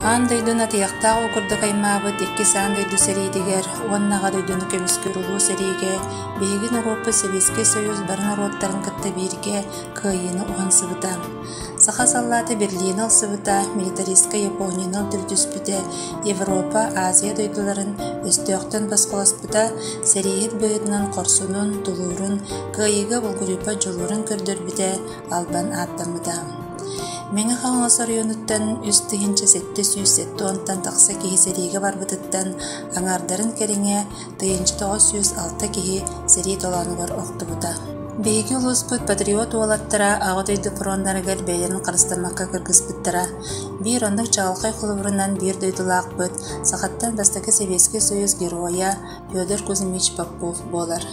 Аан дойдуну атыйахтаах уу курдук аймаабыт Иккис аан дойду сэриитигэр уонна Аҕа дойдуну көмүскүүр Улуу сэриигэ биһиги норуоппут Сэбиэскэй Союз бары норуоттарын кытта бииргэ Кыайыыны уһансыбыта. Саха саллаата Берлини ылсыбыта, милитаристскай Японияны төрдүспүтэ, Европа, Азия дойдуларын өстөөхтөн босхолоспута, сэрииһит быһыытынан хорсунун, тулуурун, кыайыыга булгуруйбат дьулуурун көрдөрбүтэ, албан ааттаммыта. Мэҥэ Хаҥалас оройуонуттан 3770 тахса киһи сэриигэ барбытыттан аҥаардарын кэриҥэ 1906 киһи сэрии толоонугар охтубута. Биһиги улууспут патриот уолаттара Аҕа дойду фроннарыгар бэйэлэрин харыстаммакка кыргыспыттара. Биир оннук чаҕылхай холобурунан биир дойдулаахпыт, сахаттан бастакы Сэбиэскэй Союз Геройа Федор Кузьмич Попов буолар.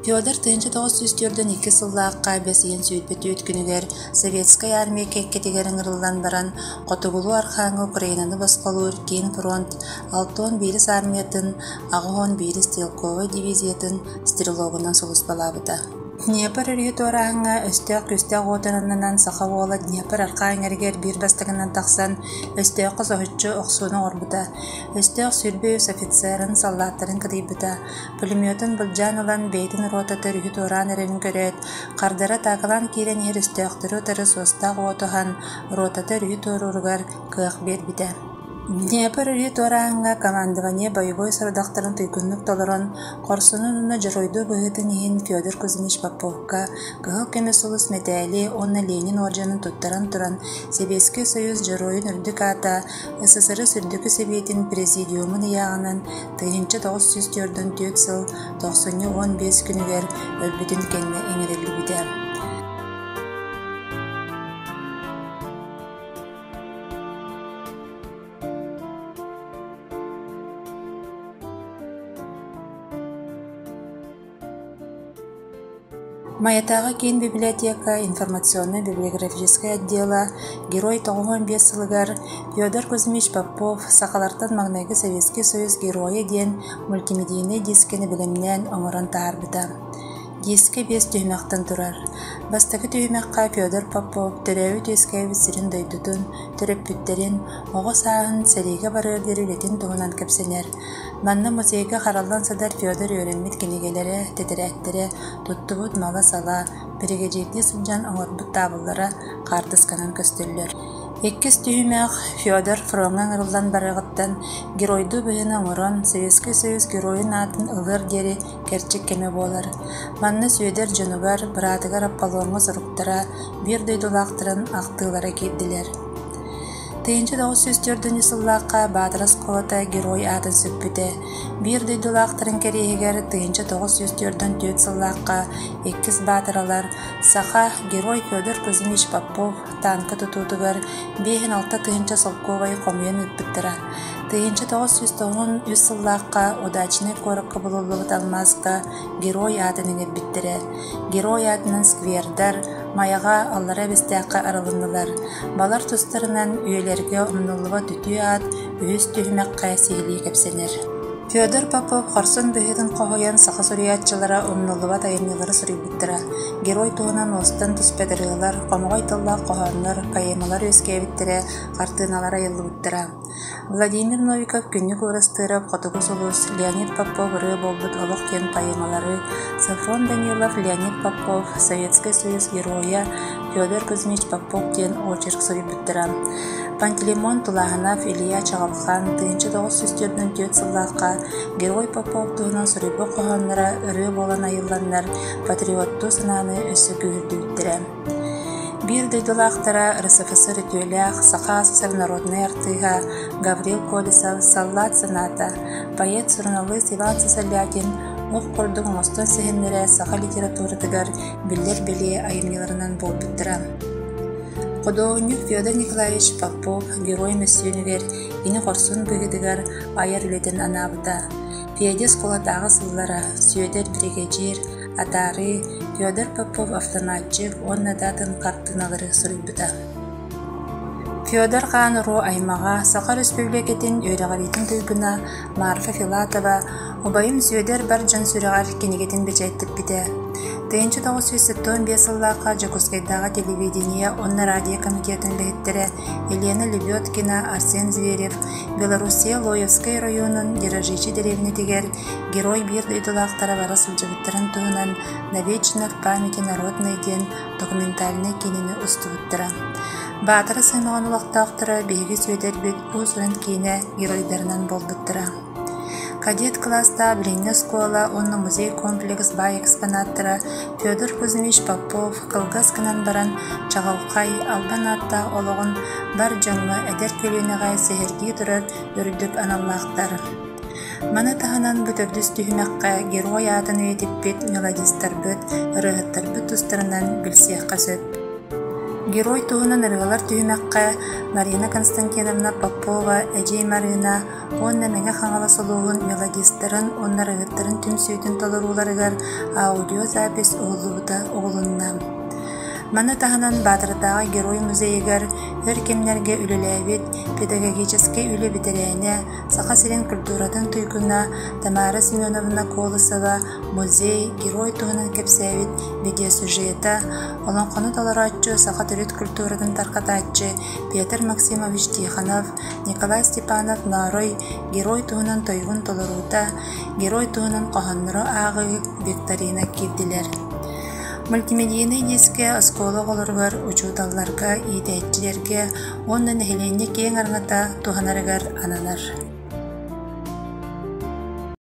Федор 1942 сыллаахха бэс ыйын сүүрбэ күнүгэр Советскай Армия кэккэтигэр ыҥырыллан баран, Хотугулуу-Архааҥҥы Украинаны босхолуур Киин фронт 61 армиятын 81 стрелковай дивизиятын стрелогунан сулууспалаабыта. Днепр өрүһү туорааһыҥҥа өстөөх күүстээх уотун аннынан саха уола Днепр арҕаа эҥэригэр биир бастакынан тахсан, өстөөххө соһуччу охсууну оҥорбута. Өстөөх 23 офицерын, саллааттарын кыдыйбыта. Пулеметун былдьаан ылан бэйэтин ротата өрүһү туораан эрэрин көрөөт, хардара атаакалаан киирэн иһэр өстөөхтөрү утары суостаах уоту аһан, ротата өрүһү туорууругар кыах биэрбитэ. Днепр өрүһү туорааһыҥҥа командование бойобуой сорудахтарын туйгуннук толорон, хорсунун уонна дьоруойдуу быһыытын иһин Федор Кузьмич Поповка Кыһыл көмүс сулус мэтээли уонна Ленин уордьанын туттаран туран, Сэбиэскэй Союз Дьоруойун үрдүк аата СССР Үрдүкү Сэбиэтин Президиумун ыйааҕынан 1944 сыл тохсунньу 15 күнүгэр өлбүтүн кэннэ иҥэриллибитэ. Майатааҕы киин библиотека информационнай-библиографическай отдела Герой 95 сылыгар Федор Кузьмич Попов «Сахалартан маҥнайгы Советский Союз Геройа» диэн мультимедийнай дискэни бэлэмнээн оҥорон таһаарбыта. Дискэ биэс түһүмэхтэн турар. Бастакы түһүмэххэ Федор Попов төрөөбүт-үөскээбит сирин-дойдутун, төрөппүттэрин, оҕо сааһын, сэриигэ барыар диэри үлэтин туһунан кэпсэнэр. Манна музейга хараллан сытар Федор үөрэммит кинигэлэрэ, тэтэрээттэрэ, туттубут мала-сала, биригэдьиирдии сылдьан оҥорбут таабыллара хаартысканан көстөллөр. Иккис түһүмэх Федор фроҥҥа ыҥырыллан барыаҕыттан геройдуу быһыыны оҥорон Советскай Союз Геройун аатын ылыар диэри кэрчик кэмэ буолар. Манна Сүөдэр дьонугар, быраатыгар Аполлоҥҥа суруктара, биир дойдулаахтарын ахтыылара киирдилэр. 1944 сыллаахха Баатара оскуолата Герой аатын сүкпүтэ. Биир дойдулаахтарын кэриэһигэр 1944 сыллаахха иккис Баатаралар Саха Герой Федор Кузьмич Попов танка тутуутугар 56 тыһыынча солкуобайы хомуйан ыыппыттара. 1993 сыллаахха Удачнай куоракка булуллубут алмааска Герой аатын иҥэрбиттэрэ. Герой аатынан сквердар Майаҕа, Аллара Эбэстээххэ арылыннылар. Балар тустарынан үйэлэргэ умнуллубат үтүө аат үһүс түһүмэххэ сиһилии кэпсэнэр. Федор Попов хорсун быһыытын хоһуйан саха суруйааччылара умнуллубат айымньылары суруйбуттара. Герой туһунан уостан түспэт ырыалар, хомоҕой тыллаах хоһооннор, поэмалар үөскээбиттэрэ, хартыыналар айыллыбыттара. Владимир Новиков Күннүк Уурастыырап «Хотугу сулус», Леонид Попов «Ырыа буолбут олох» диэн поэмалары, Софрон Данилов, Леонид Попов «Советскай Союз Геройа» Федор Кузьмич Попов диэн очерк суруйбуттара. Пантелеймон Тулааһынов, Илья Чаҕылхан 1944 сыллаахха Герой Попов туһунан суруйбут хоһоонноро ырыа буолан айылланнар, патриоттуу санааны өссө күүһүрдүбүттэрэ. Биир дойдулаахтара РСФСР үтүөлээх, Саха СССР народнай артыыһа Гаврил Колесов «Саллаат санаата», поэт, суруналыыс Иван Сысолятин ох курдук оҥостон сэһэннэрэ саха литературатыгар биллэр бэлиэ айымньыларынан буолбуттара. Худуоһунньук Федор Николаевич Попов герой мөссүөнүгэр кини хорсун быһыытыгар айар үлэтин анаабыта. Федя оскуолатааҕы сыллара, Сүөдэр биригэдьиир, Атаарыы, Федор Попов автоматчик уонна да атын хартыыналары суруйбута. Федор Хаан-Уруу аймаҕа, Саха Өрөспүүбүлүкэтин үөрэҕириитин туйгуна Марфа Филатова «Убайым Сүөдэр бар дьон сүрэҕэр» кинигэтин бэчээттиппитэ. 1975 сыллаахха Дьокуускайдааҕы телевидение уонна радио комитетын үлэһиттэрэ. кадеттэрэ Елена Лебедкина, Арсен Зверев Белоруссия Лоевскай оройуонун Деражичи дэриэбинэтигэр герой биир дойдулаахтара бара сылдьыбыттарын туһунан «Навечно в памяти народной» диэн документальнай киинэни устубуттара. Баатара саймаҕын олохтоохторо биһиги Сүөдэрбит уус-уран киинэ геройдарынан буолбуттара. Кадет кылаастаах билиҥҥи оскуола уонна музей-комплекс баай экспонаттара Федор Кузьмич Попов кылгас гынан баран чаҕылхай, албан ааттаах олоҕун бар дьоҥҥо, эдэр көлүөнэҕэ сэһэргии турар үрдүк аналлаахтар. Маны таһынан бу төрдүс түһүмэххэ герой аатын үйэтиппит мелодистарбыт, ырыаһыттарбыт тустарынан билсиэххэ сөп. Герой туһунан ырыалар түһүмэххэ Марина Константиновна Попова, Эдьиий Марыына уонна Мэҥэ Хаҥалас улууһун мелодистарын уонна ырыаһыттарын түмсүүтүн толорууларыгар аудиозапись уһуллубута угулунна. Маны таһынан Баатаратааҕы Герой музейыгар өр кэмнэргэ үлэлээбит педагогическай үлэ бэтэрээнэ, Саха сирин культуратын туйгуна Тамара Семеновна Колосова музей герой туһунан кэпсээбит видеосюжета, олоҥхону толорооччу, саха төрүт культуратын тарҕатааччы Петр Максимович Тихонов, Николай Степанов Ноорой герой туһунан тойугун толоруута, герой туһунан хоһооннору ааҕыы викторина киирдилэр. Мультимедийнай диискэ оскуола оҕолоругар, учууталларга, иитээччилэргэ уонна нэһилиэнньэ киэҥ араҥата туһанарыгар ананар.